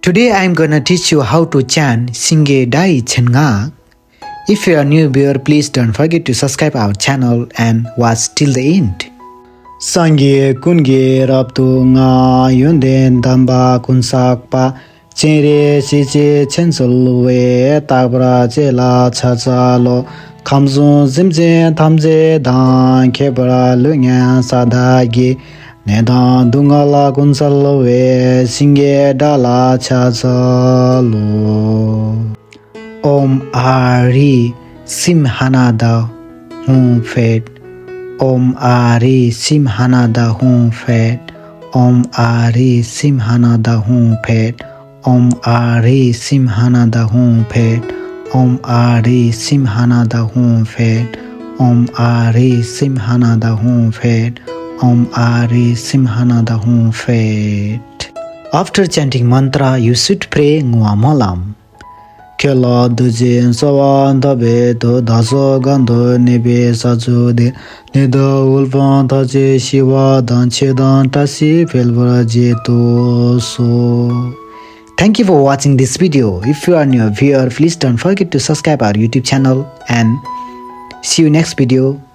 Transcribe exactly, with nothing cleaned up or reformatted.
Today I am gonna teach you how to chant Singye Dai Chenga. If you are new viewer, please don't forget to subscribe our channel and watch till the end. སངས་རྒྱས་ཀུན་གྱིས་རབ་ཏུ་བསྔགས། ཡོན་ཏན་དམ་པ་ཀུན་བསགས་པ། སྤྱན་རས་གཟིགས་ཀྱི་མཚན་གསོལ་བས། རྟག་པར་བྱེད་ལ་ཕྱག་འཚལ་ལོ། ཁམས་གསུམ་སེམས་ཅན་ཐམས་ཅད་དང་། ཁྱད་པར་ལུས་ངན་ས་དག་གི། ནད་དང་སྡུག་བསྔལ་ཀུན་སེལ་བའི། སེང་གེའི་སྒྲ་ལ་ཕྱག་འཚལ་ལོ། ཨོཾ་ཨ་རི་སིམ་ཧ་ན་ད་ཧཱུྃ་ཕཊ། ཨོཾ་ཨ་རི་སིམ་ཧ་ན་ད་ཧཱུྃ་ཕཊ། ཨོཾ་ཨ་རི་སིམ་ཧ་ན་ད་ཧཱུྃ་ཕཊ། ཨོཾ་ཨ་རི་སིམ་ཧ་ན་ད་ཧཱུྃ་ཕཊ། ཨོཾ་ཨ་རི་སིམ་ཧ་ན་ད་ཧཱུྃ་ཕཊ། ཨོཾ་ཨ་རི་སིམ་ཧ་ན་ད་ཧཱུྃ་ཕཊ། ཨོཾ་ཨ་རི་སིམ་ཧ་ན་ད་ཧཱུྃ་ཕཊ། After chanting mantra, you should pray Ngwa Malam. ཁྱེད་ལ་འདུ་བྱེད་གསོལ་བ་འདེབས་པའི་མཐུས། བདག་སོགས་གང་དུ་གནས་པའི་ས་གཙུག་དེར། ནད་དང་དབུལ་ཕོངས་ཐམས་ཅད་ཞི་བ་དང་། ཆོས་དང་བཀྲ་ཤིས་འཕེལ་བར་བྱེད་དུ་གསོལ། Thank you for watching this video. If you are new viewer, please don't forget to subscribe our YouTube channel and see you next video.